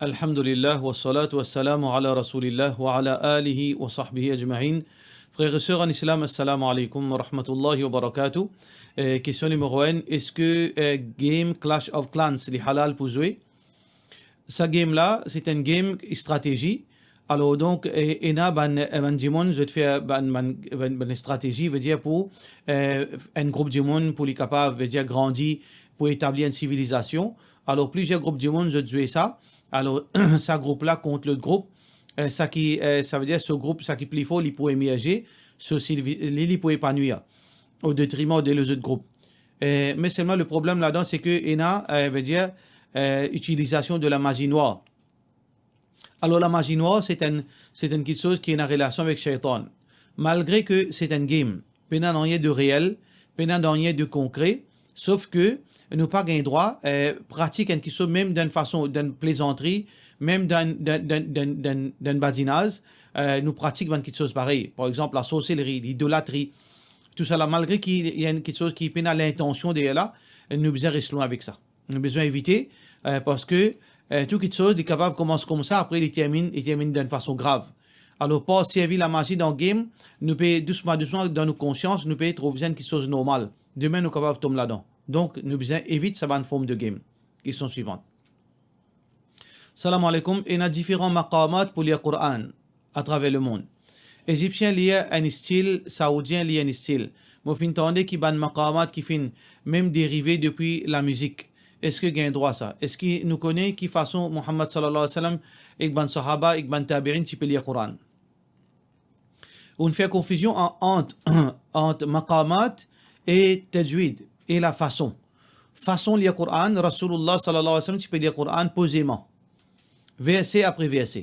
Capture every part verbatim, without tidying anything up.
Alhamdulillah, wa salatu wa salamu ala Rasoulillah, wa ala alihi wa sahbihi ajmain. Frer e ser an Islam, assalamu alaikum wa rahmatullahi wa barakatuh. Eh, kestion nimero enn, eski, eh, game Clash of Clans li halal pou zwe? Sa game la, se enn game stratezi. Alor, donk, eh, ena bann, eh, bann dimoun, zot fer bann, bann, bann, bann stratezi, vedir pou, eh, enn group dimoun, pou li kapav, vedir grandi, pou etabli enn sivilizasion. Alor, plizier group dimoun, zot zwe sa. Alor, sa group la kont lot group, eh, sa ki, eh, savedir so group, sa ki pli for, li pou emerze, so silvi-, li, li pou epanwir, o detriman de lezot group. Eh, me selman le problem ladan, se ke ena, eh, vedir, eh, itilizasion de la mazi nwar. Alor, la mazi nwar, se enn, se enn kiksoz ki ena relasion avek Shaytan. Malgre ke se enn game, pena nanye de reel, pena nanye de konkre, sof ke nou pa gagn drwa, eh, pratik enn kiksoz, mem dan enn fason, dan enn plezantri, mem dan, dan, dan, dan, dan, dan badinaz, eh, nou pratik bann kiksoz parey. Par exanp, lasorselri, lidolatri, tousala, malgre ki li enn kiksoz ki pena lintansion deryer la, nou bizin res lwin avek sa. Nou bizin evite, eh, parski, eh, tou kiksoz, li kapav koumans koumsa, apre li terminn, li terminn dan enn fason grav. Alor, pa servi lamazi dan game, nou pe dousman, dousman, dan nou konsians, nou pe trouv enn kiksoz normal. Demin, nou kapav tom ladan. Donk, nou bizin evit sa bann form de game. Kestion swivan. Salam alaikum, ena diferan maqamat pou lir Koran atraver lemond. Ezipsien lir enn stil, Saoudien lir enn stil. Mo finn tande ki bann maqamat ki finn mem derive depi lamizik. Eski gagn drwa sa? Eski nou kone ki fason Muhammad sallallahu alayhi wa sallam ek bann sahaba, ek bann tabi'in ti pe lir Koran? Ou'nn fer konfizion an-, ant, ant maqamat e tajwid e lafason. Fason lir Koran, Rasoulullah sallallahu alayhi wa sallam ti pe lir Koran pozeman, verse apre verse.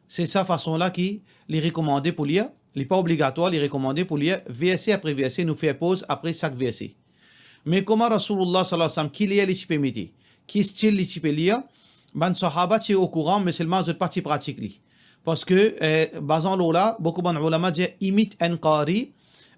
Se sa fason la ki li rekomande pou lir, li pa obligatwar, li rekomande pou lir verse apre verse, nou fer poz apre sak verse. Me kouma Rasoulullah sallallahu alayhi wa sallam, ki ler li ti pe mete, ki stil li ti pe lir, bann sahaba ti okouran, me selman zot pa ti pratik li. Parski, eh, bazan lor la, boukou bann oulama dir imit enn qari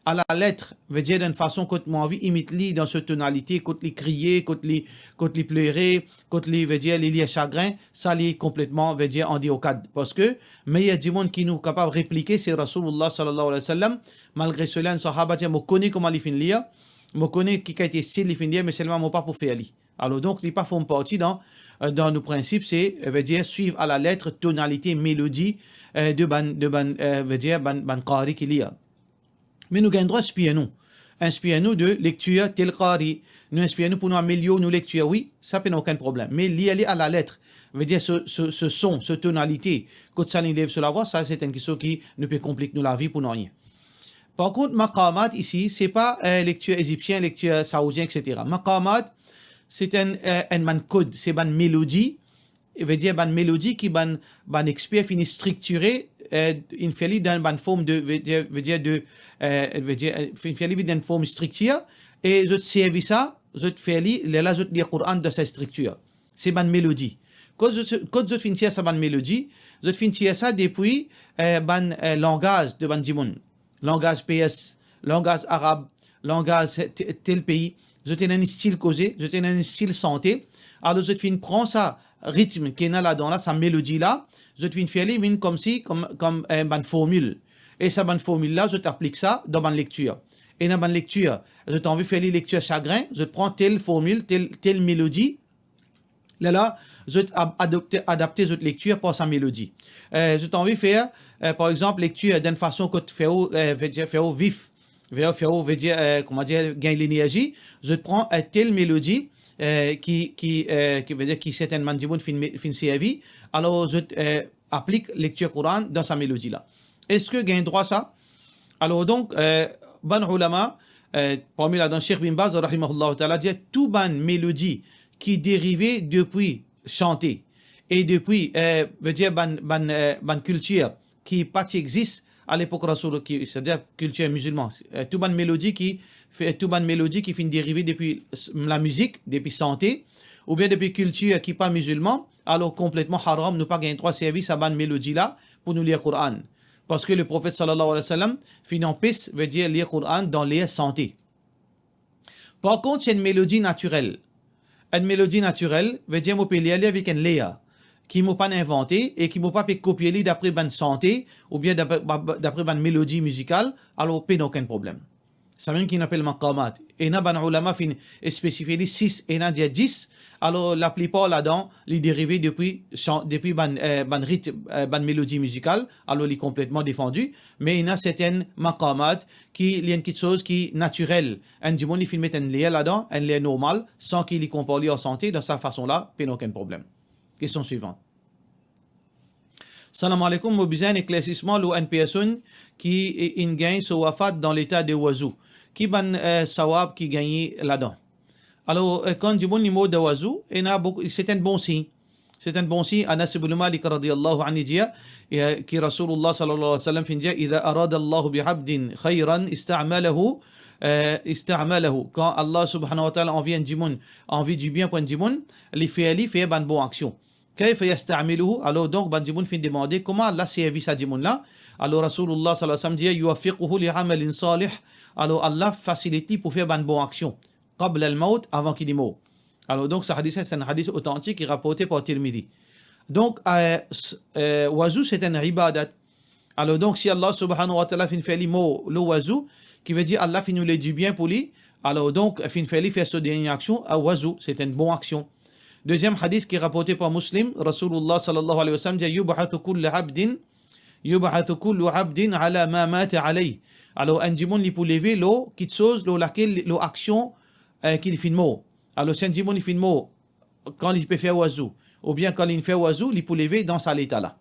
a la letre, vedir dan enn fason kot mo anvi imit li dan so tonalite, kot li kriye, kot li, kot li plere, kot li, vedir li lir sagrin, sa li konpletman, vedir an deor kad. Parski meyer dimoun ki nou kapav replike, se Rasoulullah sallallahu alayhi wa sallam, malgre sela, enn sahaba dir, mo kone kouma li finn lir, mo kone ki kalite stil li finn lir, me selman mo pa pou fer li. Alor, donk, li pa form parti dan, eh, dan nou prinsip, se, eh, vedir swiv a la letre tonalite, melodi, eh, de bann, de bann, eh, vedir bann, bann qari ki lir. Me nou gagn drwa inspir nou. Inspir nou de lektir tel qari. Nou inspir nou pou nou amelior nou lektir, wi, sa pena okenn problem. Me lir li a la letre, vedir so, so, so son, so tonalite, kot sa li lev so lavwa, sa se enn kiksoz ki nou pe konplik nou lavi pou nanye. Par kont, maqamat isi, se pa, eh, lektir ezipsien, lektir saoudien, et cetera. Maqamat, se enn, eh, enn bann kod, se bann melodi, vedir bann melodi ki bann, bann exper finn striktire, eh, inn fer li dan bann form de, vedir, vedir de, eh, vedir, eh, finn fer li vinn dan form striktir, e zot servi sa, zot fer li, lerla zot lir Koran dan sa striktir. Se bann melodi. Kot zot, kot zot finn tir sa bann melodi? Zot finn tir sa depi, eh, bann, eh, langaz de bann dimoun. Langaz pers, langaz arab, langaz te-, tel pei. Zot ena enn stil koze, zot ena enn stil sante. Alor zot finn pran sa ritm ki ena ladan la, sa melodi la, zot finn fer li vinn koumsi, kom, kom, eh, bann formil. E sa bann formil la, zot aplik sa dan bann lektir. Ena bann lektir, zot anvi fer li lektir sagrin, zot pran tel formil, tel, tel melodi, lerla zot ab-, adopte, adapte zot lektir par sa melodi. Eh, zot anvi fer, eh, par exanp, lektir dan enn fason kot fer ou, eh, vedir, fer ou vif, fer, fer ou, vedir, eh, kouma dir, gagn lenerzi, zot pran, eh, tel melodi, eh, ki, ki, eh, ki vedir ki sertenn bann dimoun finn me-, finn servi, alor zot, eh, aplik lektir Koran dan sa melodi la. Eski gagn drwa sa? Alor donk, eh, bann oulama, eh, parmi ladan Sheikh bin Baz, rahimahullah taala, dir tou bann melodi ki derive depi sante e depi, eh, vedir bann, bann, eh, bann kiltir ki pa ti exis a lepok Rasoul, ki, setadir kiltir mizilman, eh, tou bann melodi ki fe-, tou bann melodi ki finn derive depi s-, lamizik, depi sante, oubien depi kiltir ki pa mizilman, alor konpletman haram, nou pa gagn drwa servi sa bann melodi la pou nou lir Koran. Parski Leprofet sallallahu alayhi wa sallam finn anpes, vedir lir Koran dan ler sante. Par kont, si enn melodi natirel, enn melodi natirel, vedir mo pe lir li avek enn ler, ki mo pa'nn invante e ki mo pa pe kopie li dapre bann sante oubien dapre, dapre bann melodi mizikal, alor pena okenn problem. Samem ki nou apel maqamat. Ena bann oulama finn spesifie li sis, ena dir dis. Alor, laplipar ladan, li derive depi san-, depi bann, eh, bann rit, eh, bann melodi mizikal. Alor, li konpletman defandi. Me ena sertin maqamat ki li enn kiksoz ki natirel. Enn dimoun li finn met enn ler ladan, enn ler normal, san ki li konpar li ar sante, dan sa fason la, pena okenn problem. Kestion swivan. Salam aleykoum, mo bizin enn eklersisman lor enn personn ki i-, inn gagn so wafat dan leta de wazou. Ki bann, eh, sawab ki gagne ladan? Alor, eh, kan dimoun li mor dan wazou, ena boukou, se enn bon sign. Se enn bon sign. Anas ibn Malik radiyallahu anhu dir, eh, ki Rasoulullah sallallahu alayhi wa sallam finn dir, "Idha arada Allahu bi abdin khayran ista'malahu, eh, ista'malahu." Kan Allah subhanahu wa ta'ala anvi enn dimoun, anvi dibien pou enn dimoun, li fer li fer bann bon aksion. Kayfa yasta'miluhu? Alor donk, bann dimoun finn demande, kouma Allah servi sa dimoun la? Alor Rasoulullah sallallahu alayhi wa sallam dir, "Yuwaffiquhu li amalin salih." Alor Allah fasilit li pou fer bann bon aksion. Qabla al-mawt, avan ki li mor. Alor donk, sa hadis la, se enn hadis otantik ki raporte par Tirmidhi. Donk, eh, s-, eh, wazou, se enn ibadat. Alor donk, si Allah subhanahu wa ta'ala finn fer li mor lor wazou, ki vedir Allah finn oule dibien pou li, alor donk, finn fer li fer so dernie aksion ar wazou, se enn bon aksion. Deziem hadis ki raporte par Muslim, Rasoulullah sallallahu alayhi wa sallam dir, "Yub'athu kullu abdin, yub'athu kullu abdin ala ma mata alayh." Alor, enn dimoun li pou leve lor kiksoz lor lakel, lor aksion, eh, ki li finn mor. Alor, si enn dimoun li finn mor kan li pe fer wazou, oubien kan li finn fer wazou, li pou leve dan sa leta la.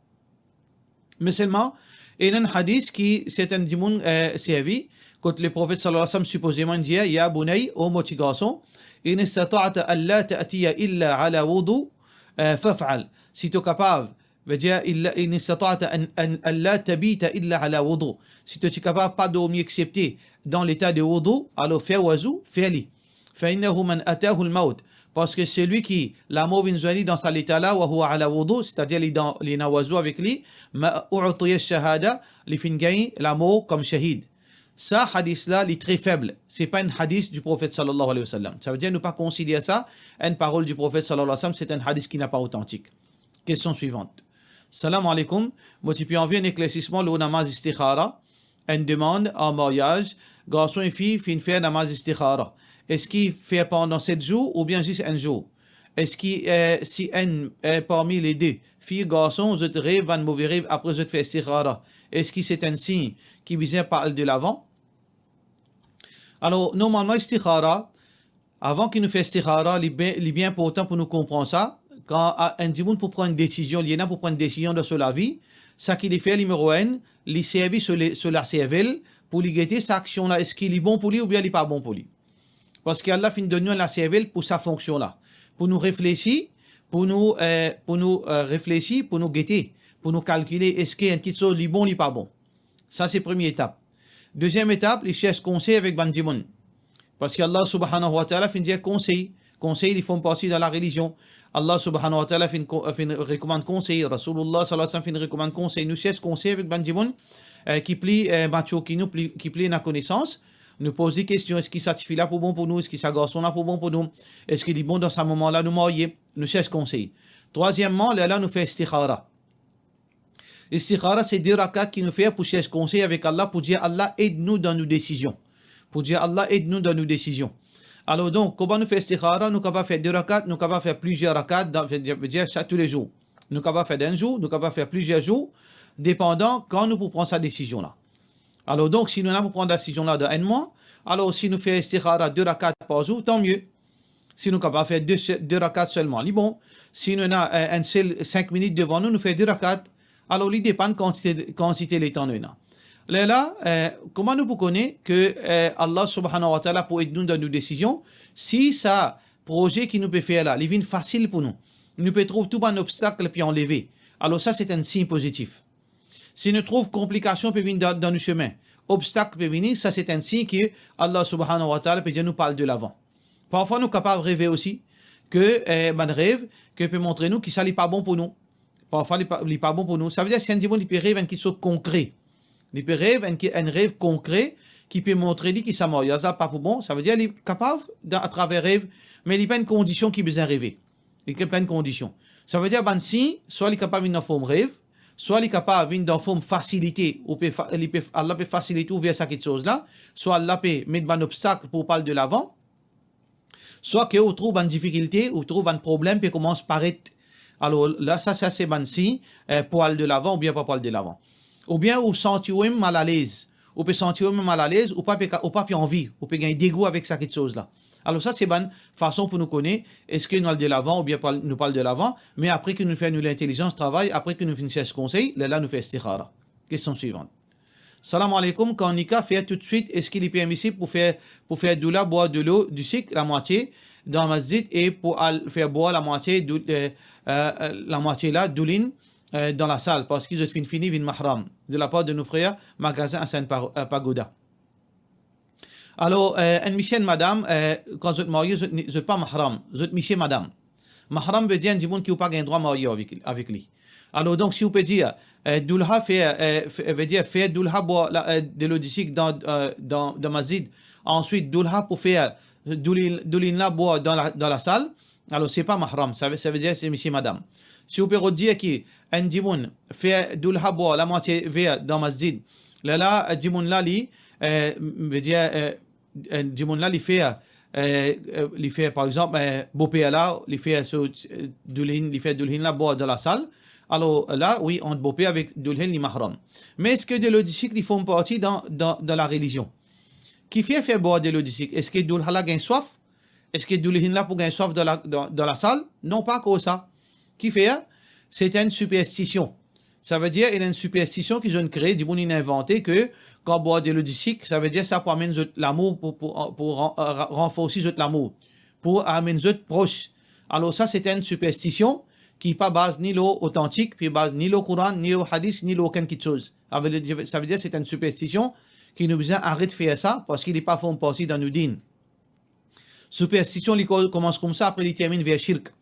Me selman, ena enn hadis ki sertin dimoun, eh, servi, kot Leprofet sallallahu alayhi wa sallam sipozeman dir, "Ya bunay, o mo ti garson, in istata'ta an la ta'tiya illa ala wudu, eh, faf'al." Si to kapav, vedir, illa, in istata'ta an, an, an la tabita illa ala wudu. Si to ti kapav pa dormi exsepte dan leta de wudu, alor fer wazou, fer li. Fa innahu man atahu al-mawt, parski selwi ki lamor vinn zwenn li dan sa leta la, wa huwa ala wudu, setadir li dan, li ena wazou avek li, ma u'tiya shahada, li finn gagn lamor kom shahid. Sa hadis la, li tre feb. Se pa enn hadis du Profet sallallahu alayhi wa sallam. Savedir nou pa konsider sa enn parol du Profet sallallahu alayhi wa sallam, se enn hadis ki napa otantik. Kestion swivan. Salam aleykoum, mo ti pe anvi enn eklersisman lor namaz istikhara. Enn demann an maryaz, garson e fi finn fer namaz istikhara. Eski fer pandan set zour oubien zis enn zour? Eski, eh, si enn, eh, parmi le de, fi, garson, zot rev bann move rev apre zot fer istikhara, eski se enn sign ki bizin pa al delavan? Alor, normalman, istikhara, avan ki nou fer istikhara, li bien, li bien inportan pou nou konpran sa. Kan, a, enn dimoun pou pran enn desizion, li ena pou pran enn desizion dan so lavi, sa ki li fer, nimero enn, li servi so le-, so laservel pou li gete sa aksion la, eski li bon pou li oubien li pa bon pou li. Parski Allah finn donn nou enn laservel pou sa fonksion la, pou nou reflesi, pou nou, eh, pou nou, eh, reflesi, pou nou gete, pou nou kalkile eski enn kiksoz li bon, li pa bon. Sa se premie etap. Deziem etap, li sers konsey avek bann dimoun. Parski Allah subhanahu wa ta'ala finn dir konsey. Konsey, li form parti dan larelizion. Allah subhanahu wa ta'ala finn ko-, finn rekomann konsey. Rasoulullah sallallahu alayhi wa sallam finn rekomann konsey. Nou sers konsey avek bann dimoun, eh, ki pli, eh, matir ki nou, pli, ki pli ena konesans. Nou poz li kestion, eski sa tifi la pou bon pou nou? Eski sa garson la pou bon pou nou? Eski li bon dan sa moman la nou marye? Nou sers konsey. Trwazieman, lerla nou fer istikhara. Istikhara, se de rakat ki nou fer pou sers konsey avek Allah, pou dir, "Allah, ed nou dan nou desizion." Pou dir, "Allah, ed nou dan nou desizion." Alor donk, kouma nou fer istikhara, nou kapav fer de rakat, nou kapav fer plizier rakat, dan, vedir sa toulezour. Nou kapav fer dan enn zour, nou kapav fer plizier zour, depandan kan nou pou pran sa desizion la. Alor donk, si nou ena pou pran desizion la dan enn mwa, alor si nou fer istikhara de rakat par zour, tanmie. Si nou kapav fer de se-, de rakat selman, li bon. Si nou ena, eh, enn sel sink minit devan nou, nou fer de rakat. Alor, li depann kantite, kantite letan nou ena. Lerla, eh, kouma nou pou kone ke, eh, Allah subhanahu wa ta'ala pou ed nou dan nou desizion? Si sa proze ki nou pe fer la, li vinn fasil pou nou, nou pe trouv tou bann obstak pe anleve, alor sa se enn sign pozitif. Si nou trouv konplikasion pe vinn dan, dan nou semin, obstak pe vini, sa se enn sign ki Allah subhanahu wa ta'ala pe dir nou pa al delavan. Parfwa nou kapav reve osi, ke, eh, bann rev, ki pe montre nou ki sa li pa bon pou nou. Parfwa li pa, li pa bon pou nou. Savedir si enn dimoun li pe rev enn kiksoz konkre. Li pe rev enn ki, enn rev konkre ki pe montre li ki sa maryaz la pa pou bon. Savedir li kapav, dan, atraver rev, me li pa enn kondision ki bizin reve. Li kapav enn kondision. Savedir bann sign, swa li kapav vinn dan form rev, swa li kapav vinn dan form fasilite, ou pe fa-, li pe, Allah pe fasilite ou ver sa kiksoz la, swa Allah pe met bann obstak pou ou pa al delavan, swa ke ou trouv bann difikilte, ou trouv bann problem pe koumans paret. Alor la, sa, sa se bann sign, eh, pou al delavan oubien pa pou al delavan. Oubien ou santi ou mem malalez. Ou pe santi ou mem malalez, ou pa pe ka-, ou pa pe anvi, ou pe gagn degou avek sa kiksoz la. Alor sa se bann fason pou nou kone eski nou al delavan oubien pa, nou pa al delavan, me apre ki nou fer nou lintelizans travay, apre ki nou finn sers konsey, lerla nou fer istikhara. Kestion swivan. Salam aleykoum, kan nika fer toutswit, eski li permisib pou fer, pou fer doula bwar delo disik lamwatie dan masjid e pou al fer bwar lamwatie dou-, eh, eh, lamwatie la doulin, eh, dan lasal, parski zot finn fini vinn mahram, de lapar de nou frer magazin Hassan Pa-, eh, Pagoda. Alor, eh, enn misie, enn madam, eh, kan zot marye, zot ni-, zot pa mahram, zot misie madam. Mahram vedir enn dimoun ki ou pa gagn drwa marye avek, avek li. Alor donk, si ou pe dir, eh, doulha fer, eh, fe-, vedir fer doulha bwar la, eh, delo disik dan, eh, dan, dan masjid, answit doulha pou fer doulin, doulin la bwar dan la, dan lasal, alor se pa mahram, sa ve, sa vedir se misie madam. Si ou pe rod dir ki enn dimoun fer doulha bwar lamwatie ver dan masjid, lerla, eh, dimoun la li, eh, vedir, eh, eh, dimoun la li fer, eh, eh, li fer par exanp, eh, boper la, li fer so, eh, doulin, li fer doulin la bwar dan lasal, alor la, wi, ant boper avek doulin li mahram. Me eski delo disik li form parti dan, dan, dan larelizion? Kifer fer bwar delo disik? Eski doulha la gagn swaf? Eski doulin la pou gagn swaf dan la, dan, dan lasal? Non, pa akoz sa. Kifer? Se enn siperstision. Savedir, ena enn siperstision ki zot inn kree, dimoun inn invante ke kan bwar delo disik, savedir sa pou amenn zot lamour, pou, pou, pou ran-, ra-, ranforsi zot lamour, pou amenn zot pros. Alor sa, se enn siperstision ki pa baz ni lor otantik, ki baz ni lor Koran, ni lor Hadis, ni lor okenn kiksoz. Savedir, savedir se enn siperstision ki nou bizin aret fer sa, parski li pa form parti dan nou din. Siperstision, li ko-, koumans koumsa, apre li terminn ver shirk.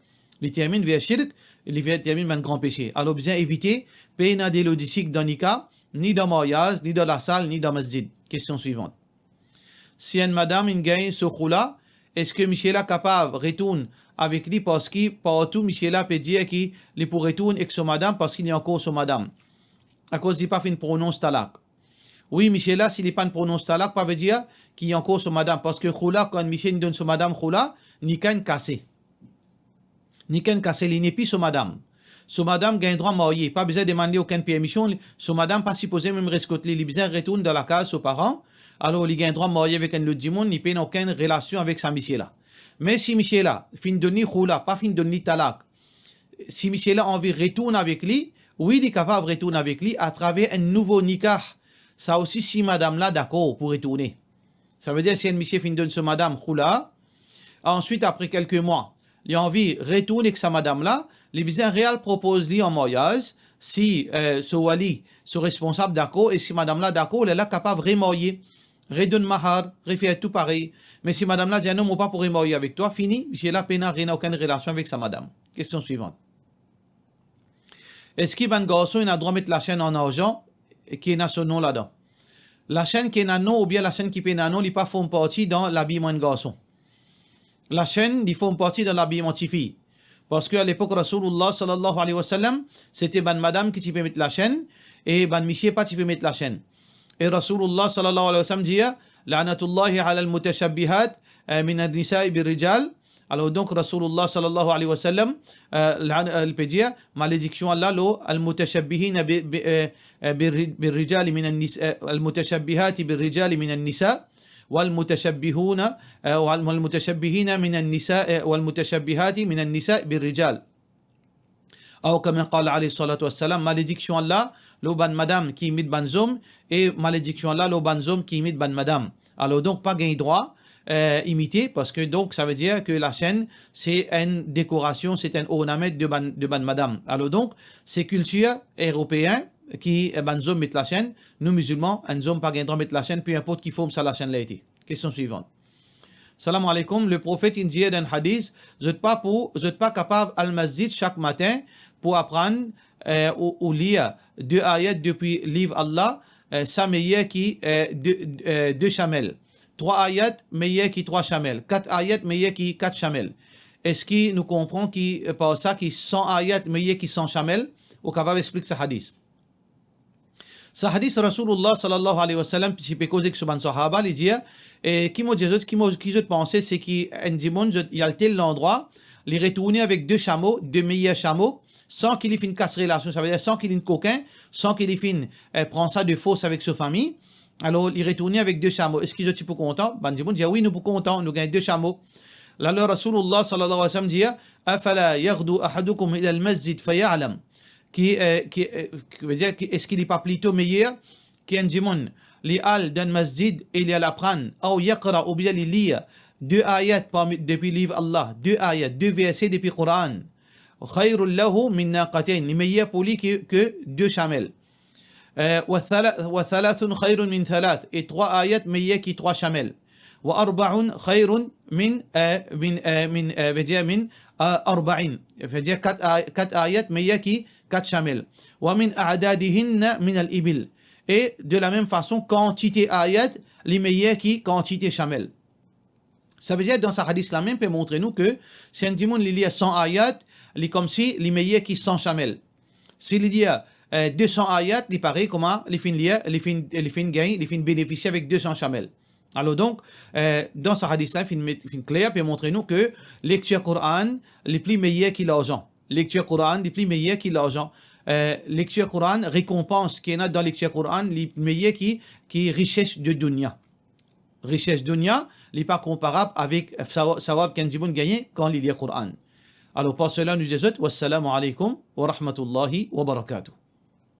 Li terminn ver shirk, li ver terminn bann gran pese. Alor bizin evite, pena delo disik dan nika, ni dan maryaz, ni dan lasal, ni dan masjid. Kestion swivan. Si enn madam inn gagn so khoula, eski misie la kapav retourn avek li, parski partou misie la pe dir ki li pou retourn ek so madam, parski li ankor so madam, akoz li pa finn pronons talak? Wi, misie la, si li pa'nn pronons talak, pa vedir ki ankor so madam, parski khoula, kan misie inn donn so madam khoula, nika inn kase. Nika inn kase, li nepli so madam. So madam gagn drwa marye, pa bizin demann li okenn permision, li, so madam pa sipoze mem res kot li, li bizin retourn dan lakaz so paran, alor li gagn drwa marye avek enn lot dimoun, li pena okenn relasion avek sa misie la. Me si misie la finn donn li khoula, pa finn donn li talak, si misie la anvi retourn avek li, wi, li kapav retourn avek li atraver enn nouvo nikah. Sa osi, si madam la dakor pou retourne. Savedir, si enn misie finn donn so madam khoula, answit, apre kelke mwa, li anvi retourn ek sa madam la, li bizin real propoz li an maryaz, si, eh, so wali, so responsab dakor, e si madam la dakor, lerla kapav remarye, redonn mahar, refer tou parey. Me si madam la dir, "Non, mo pa pou remarye avek twa," fini, misie la pena, pena okenn relasion avek sa madam. Kestion swivan. Eski bann garson ena drwa met lasenn an arzan ki ena so non ladan? Lasenn ki ena non oubien lasenn ki pena non, li pa form parti dan labiman enn garson. Lasenn, li form parti dan labiman tifi. Parski alepok Rasoulillah sallallahu alayhi wa sallam, sete bann madam ki ti pe met lasenn e bann misie pa ti pe met lasenn. E Rasoulillah sallallahu alayhi wa sallam dir, "La'natullahi alal mutashabbihat, eh, minan nisa'i bir rijal." Alor donk, Rasoulillah sallallahu alayhi wa sallam, eh, la, eh, li pe dir, malediksion Allah lor al-mutashabbihina bi, bi, eh, eh, bir, bir rijali minan nis-, eh, al-mutashabbihati bir rijali minan nisa, wal mutashabbihuna, eh, wal, wal mutashabbihina minan nisa, eh, wal mutashabbihati minan nisa bir rijal. Aw kama qala alayhi salatu wassalam, malediksion Allah lor bann madam ki imit bann zom, e malediksion Allah lor bann zom ki imit bann madam. Alor donk, pa gagn drwa, eh, imite, parski donk, savedir ki lasenn, se enn dekorasion, se enn ornament de bann, de bann madam. Alor donk, se kiltir eropeen ki, eh, bann zom met lasenn, nou mizilman, enn zom pa gagn drwa met lasenn, pe inport ki form sa lasenn la ete. Kestion swivan. Salam aleykoum, Leprofet inn dir dan hadis, zot pa pou, zot pa kapav al masjid sak matin pou aprann, eh, ou, ou lir de ayat depi liv Allah, eh, sa meyer ki, eh, de, eh, de samel. Trwa ayat meyer ki trwa samel. Kat ayat meyer ki kat samel. Eski nou konpran ki, eh, par sa ki san ayat meyer ki san chamel? Ou kapav explik sa hadis. Sa hadis Rasoulullah sallallahu alayhi wa sallam ti pe koz ek so bann sahaba, li dir, eh, ki mo dir zot, ki mo, ki zot panse, se ki enn dimoun, zot, li al tel landrwa, li retourne avek de samo, de meyer samo, san ki li finn kas relasion, savedir san ki li kokin, san ki li finn, eh, pran sa de fors avek so fami. Alor, li retourne avek de samo. Eski zot ti pou kontan? Bann dimoun dir, wi, nou pou kontan, nou gagn de samo. Alor, Rasoulullah sallallahu alayhi wa sallam dir, afala yaghdu ahadukum ila al-masjid faya'lam? Ki, eh, ki, eh, ki vedir ki, eski li pa plito meyer ki enn dimoun, li al dan masjid e li al aprann, aw yaqra, oubien li lir de ayat parmi, depi liv Allah, de ayat, de verse depi Koran, khayrun lahu min naqatayn, li meyer pou li ki, ki de chamel. Eh, wa thala-, wa thalathun khayrun min thalath, e trwa ayat meyer ki trwa chamel. Wa arba'un khayrun min, eh, min, eh, min, eh, vedir min, eh, arba'in. Vedir kat ay-, kat ayat meyer ki kat chamel. Wa min a'dadihinna min al-ibil. E de la mem fason, kantite ayat, li meyer ki kantite chamel. Savedir, dan sa hadis la mem, pe montre nou ke si enn dimoun li lir san ayat, li koumsi li meyer ki san chamel. Si li lir, eh, de san ayat, li parey kouma li finn lir, li finn, li finn gagn, li finn benefisie avek de san chamel. Alor donk, eh, dan sa hadis la, finn met, finn kler, pe montre nou ke lektir Koran, li pli meyer ki larzan. Lektir Koran, li pli meyer ki larzan. Eh, lektir Koran, rekonpans ki ena dan lektir Koran, li meyer ki, ki rises de dunya. Rises dunya, li pa konparab avek sawa-, sawab ki enn dimoun gagne kan li lir Koran. Alor, par sela, nou dir zot, wassalamu alaykum wa rahmatullahi wa barakatuh.